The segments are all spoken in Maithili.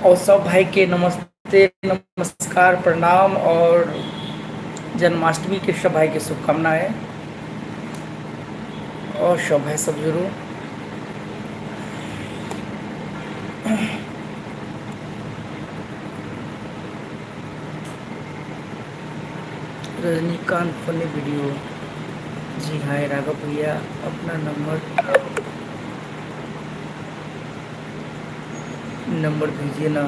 और सब भाई के नमस्ते, नमस्कार, प्रणाम और जन्माष्टमी के सब भाई के शुभकामना है। और सब भाई सब जरूर रजनीकांत फनी वीडियो जी। हाय राघव भैया, अपना नंबर नंबर भेजिए ना।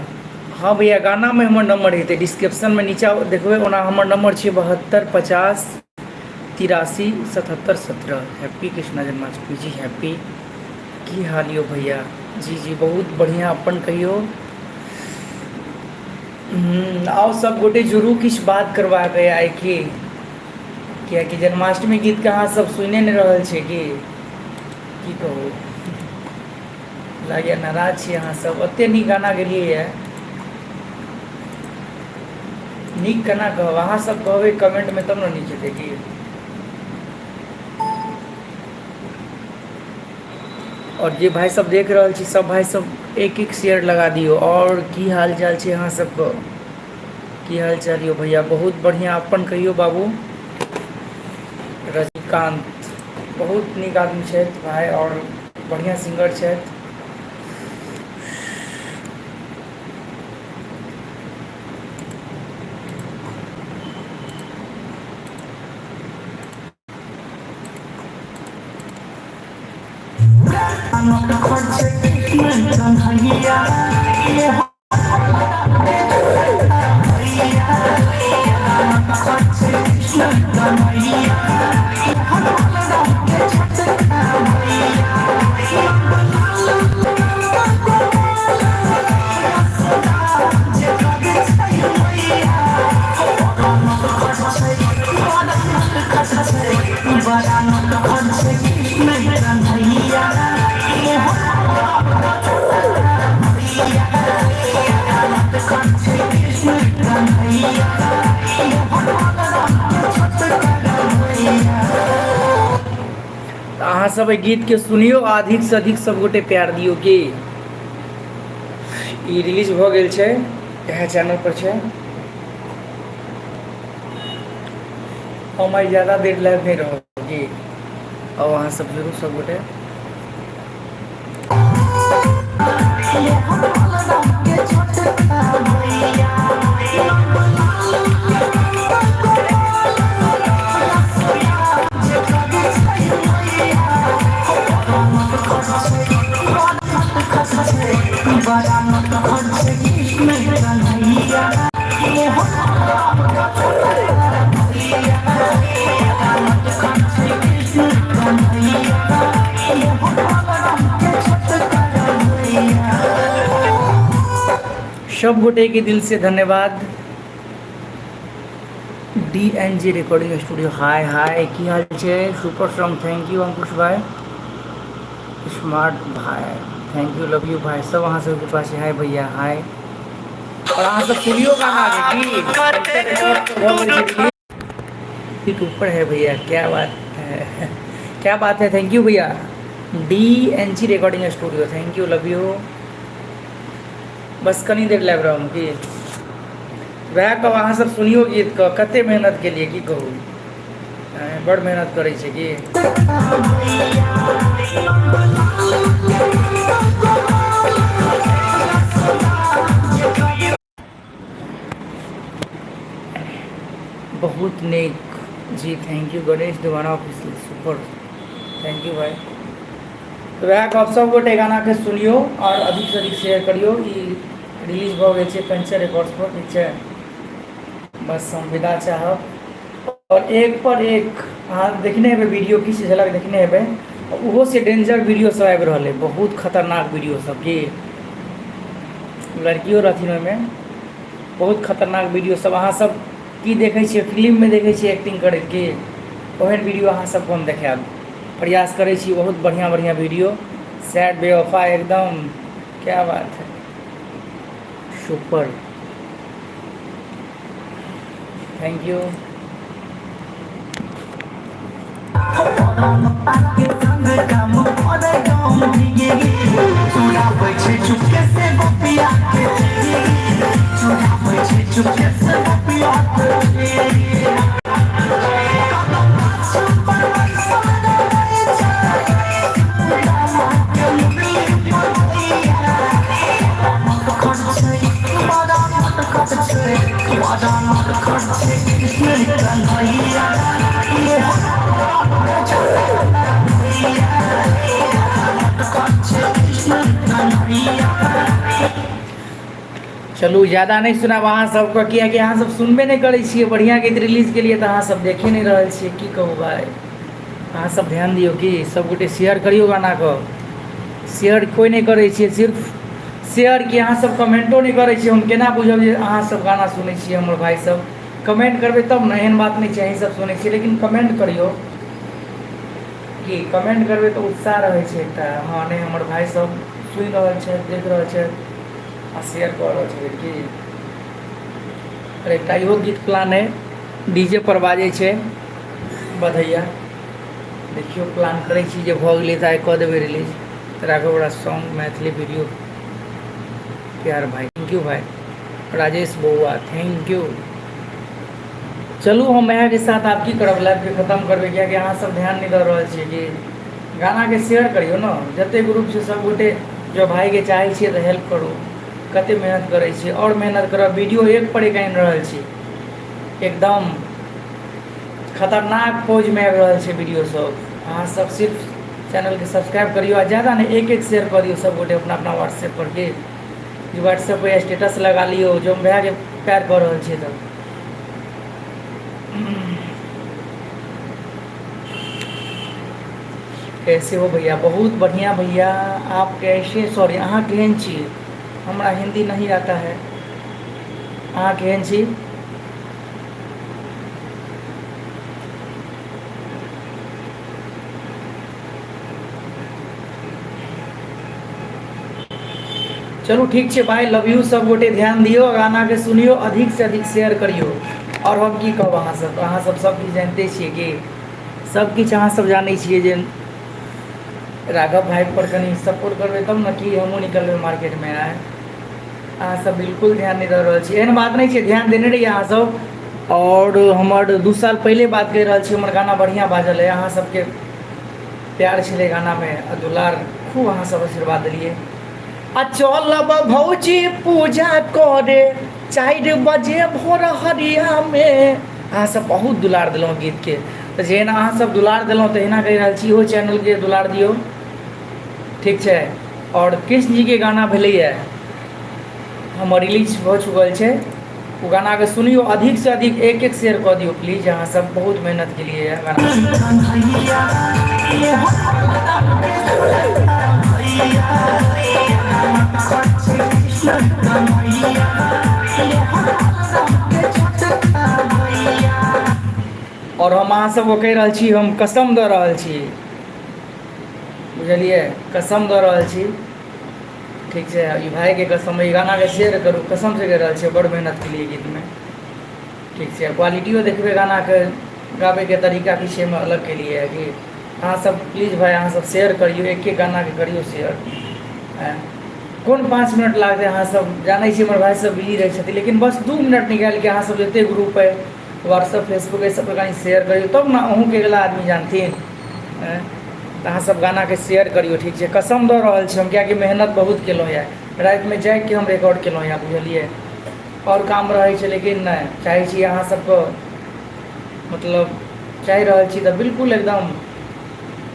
हाँ भैया, गाना में हमर नंबर हेतै, डिस्क्रिप्शन में नीचा देखबै। ओना हमर नंबर छै 72 50 83 77 17। हैप्पी कृष्णा जन्माष्टमी जी। हैप्पी। की हाल यौ भैया? जी जी, बहुत बढ़िया, अपन कहियौ। आउ सब गोटे जुड़ू, किछु बात करबाक अइ आइ की, किएकि जन्माष्टमी गीतके अहाँ सब सुनिए नहि रहल छियै की। की कहू, लागैए नाराज छी अहाँ सब। ओते नीक गाना गेलियै। नीक केना कहब? अहाँ सब कहबै कमेंटमे तब ने नीक हेतै की। और जे भाई सब देख रहल छी, सब भाई सब एक एक शेयर लगा दियौ। और की हाल चाल छै अहाँ सबके? की हाल चाल यौ भैया? बहुत बढ़िया, अपन कहियौ बाबू। रजनीकांत बहुत नीक आदमी छथि भाई और बढ़िया सिंगर छथि। तऽ अहाँ सब एहि गीतके सुनियौ आ अधिकसँ अधिक सब गोटे प्यार दियौ कि ई रिलीज भऽ गेल छै, इएह चैनल पर छै। हम आइ ज्यादा देर लाइव नहि रहब जी। आउ अहाँ सब जरूर सब गोटे। सब गोटे के दिल से धन्यवाद। D N G recording studio, hi hi, की हाल छै? Super song, thank you Ankush भाई, स्मार्ट भाई, thank you, love you भाई। सब अहाँ सबके पास हाय भैया, हाय। और अहाँ सब सुनियो गाना के की ठीक ऊपर है भैया। क्या बात है, क्या बात है। Thank you भैया। D N G recording studio, thank you, love you. बस कनी देर लाइव रहम की। वएह कहब, अहाँ सब सुनियो गीतके, कते मेहनत केलियै की कहू, बड़ मेहनत करै छै की। बहुत नीक जी, thank you Ganesh Deewana official, super, thank you भाई। तऽ वएह कहब, सब गोटे गानाके सुनियौ आओर अधिकसँ अधिक शेयर करियौ। ई रिलीज भऽ गेल छै पंचर रिकॉर्ड्स पर, ठीक छै। बस हम विदा चाहब। आओर एक पर एक अहाँ देखने हेबै वीडियो, किछु झलक देखने हेबै, ओहो से डेंजर वीडियो सब आबि रहल है, बहुत खतरनाक वीडियो सब की। लड़कियो रहथिन ओहिमे, बहुत खतरनाक वीडियो सब। अहाँ सब की देखै छियै फिल्ममे, देखै छियै एक्टिंग करैत की, ओहन वीडियो अहाँ सबके हम देखायब। प्रयास करै छी बहुत बढ़िआँ बढ़िआँ वीडियो। सैड बेवफा एकदम, क्या बात है, सुपर, thank you. चलू ज्यादा नहि सुनाब अहाँ सबके, किएकि अहाँ सब सुनबे नहि करै छियै। बढ़िआँ गीत रिलीज केलियै तऽ अहाँ सब देखे नहि रहल छियै। की कहू भाय, अहाँ सब ध्यान दियौ कि सबगोटे शेयर करियौ गानाके। शेयर कोइ नहि करै छियै, सिर्फ शेयर कि अहाँ सब कमेंटो नहि करै छियै। हम केना बुझब जे अहाँ सब गाना सुनै छियै? हमर भाय सब, कमेंट करबै तब ने। एहन बात नहि छै अहीं सब सुनै छियै, लेकिन कमेंट करियौ कि कमेंट करबै तऽ उत्साह रहै छै एकटा, हँ नहि, हमर भाय सब सुनि रहल छथि, देख रहल छथि आ शेयर कऽ रहल छथिन की। आओर एकटा इहो गीत प्लान अइ, डी जे पर बाजै छै बधैया। देखियौ, प्लान करै छी जे भऽ गेलै तऽ आइ कऽ देबै रिलीज। राघव राज सॉन्ग मैथिली वीडियो प्यार भाई, thank you भाई। राजेश बौआ, thank you. चलू, हम इएहके साथ आब की करब, लाइवके खतम करबै, किएकि अहाँ सब ध्यान नहि दऽ रहल छियै कि गानाके शेयर करियौ ने। जतेक ग्रुप छै सबगोटे जँ भाइके चाहै छियै तऽ हेल्प करू। कतेक मेहनत करै छियै, आओर मेहनत करब। वीडियो एक पर एक आनि रहल छी, एकदम खतरनाक पोजमे आबि रहल छै वीडियो सब। अहाँ सब सिर्फ चैनलके सब्सक्राइब करियौ आ ज्यादा नहि, एक एक शेयर कऽ दियौ सबगोटे अपना अपना व्हाट्सएप पर के जे व्हाट्सएप पर स्टेटस लगा लियौ, जो हम भैयाके प्यार कऽ रहल छियै तऽ। कैसे हो भैया? बहुत बढ़िया भैया, आप कैसे? सॉरी, अहाँ केहन छी? हमरा हिंदी नहीं आता है। अहाँ केहन छी? चलू ठीक छै भाइ, लव यू। सब गोटे ध्यान दियौ, गानाके सुनियौ, अधिक से अधिक शेयर करियौ। आओर हम की कहब अहाँ सब, अहाँ सब सब किछु जानिते छियै कि सब किछु अहाँ सब जानै छियै जे राघव भाई पर कनि सपोर्ट करबै तब ने कि हमहूँ निकलबै मार्केटमे। आय अहाँ सब बिल्कुल ध्यान नहि दऽ रहल छी। एहन बात नहि छै, ध्यान देने रहियै अहाँ सब। आओर हमर 2 साल पहिले बात कहि रहल छी, हमर गाना बढ़िआँ बाजल है। अहाँ सबके प्यार छलै गानामे आ दुलार खूब, अहाँ सब आशीर्वाद देलियै। आ चलब भौजी पूजा करे 4 बजे भोर हरियामे। अहाँ सब बहुत दुलार देलहुँ गीतके, तऽ जेना अहाँ सब दुलार देलहुँ तहिना कहि रहल छी, इहो चैनलके दुलार दियौ, ठीक छै? आओर कृष्ण जीके गाना भेलैए हमर, रिलीज भऽ चुकल छै। ओ गानाके सुनियौ, अधिक से अधिक एक एक शेयर कऽ दियौ प्लीज। अहाँ सब बहुत मेहनत केलियै गाना। आओर हम अहाँ सबके कहि रहल छी, हम कसम दऽ रहल छी, बुझलियै? कसम दऽ रहल छी, ठीक छै? ई भाइके कसम, ई गानाके शेयर करू। कसमसँ कहि रहल छियै, बड़ मेहनत केलियै गीतमे, ठीक छै? क्वालिटियो देखबै, गानाके गाबैके तरीका किछु एहिमे अलग केलियै कि अहाँ सब प्लीज भाइ, अहाँ सब शेयर करियौ, एक एक गानाके करियौ शेयर। कोन 5 मिनट लागतै? अहाँ सब जानै छी हमर भाइ सब बिजी रहै छथिन, लेकिन बस 2 मिनट निकालिके अहाँ सब जतेक ग्रुप अइ, व्हाट्सअप, फेसबुक, एहि सब पर कनि शेयर करियौ, तब ने अहूँके अगिला आदमी जानथिन। तऽ अहाँ सब गानाके शेयर करियौ, ठीक छै? कसम दऽ रहल छी हम, किएकि मेहनत बहुत केलहुँ यऽ। रातिमे जागिके हम रिकॉर्ड केलहुँ यऽ, बुझलियै? आओर काम रहै छै, लेकिन नहि चाहै छी अहाँ सबके, मतलब चाहि रहल छी तऽ बिल्कुल एकदम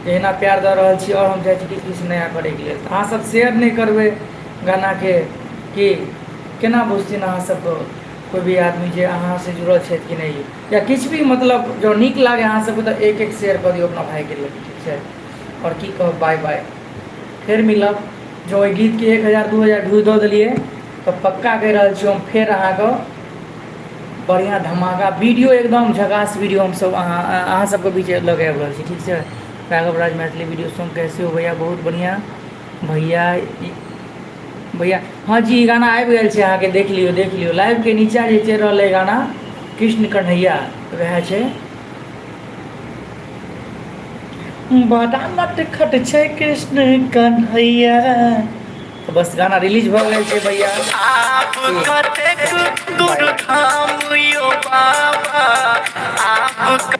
जहिना प्यार दऽ रहल छी, आओर हम चाहै छी किछु किछु नया करैके लेल। तऽ अहाँ सब शेयर नहि करबै गानाके कि केना बुझथिन अहाँ सबके कोइ भी आदमी जे अहाँसँ जुड़ल छथि कि नहि या किछु भी। मतलब जँ नीक लागै अहाँ सबके तऽ एक एक शेयर कऽ दियौ अपना भाइके लेल, ठीक छै? आओर की कहब, बाय बाय, फेर मिलब। जँ ओहि गीतके 1000 2000 व्यू दऽ देलियै तऽ पक्का कहि रहल छी हम, फेर अहाँके बढ़िआँ धमाका वीडियो, एकदम झकास वीडियो हमसब अहाँ सबके बीच लऽ के आबि रहल छी, ठीक छै? राघव राज मैथिली वीडियो सॉन्ग, कैसे हो भैया? बहुत बढ़िया भैया। भैया, हँ जी, ई गाना आबि गेल छै अहाँके, देख लियौ, देख लियौ। लाइवके नीचा जे चलि रहल अइ गाना कृष्ण कन्हैया, वएह छै। बड़ा नटखट छै कृष्ण कन्हैया। तऽ बस गाना रिलीज भऽ गेल छै भैया। आप कतेक दूर धाम यो बाबा आप।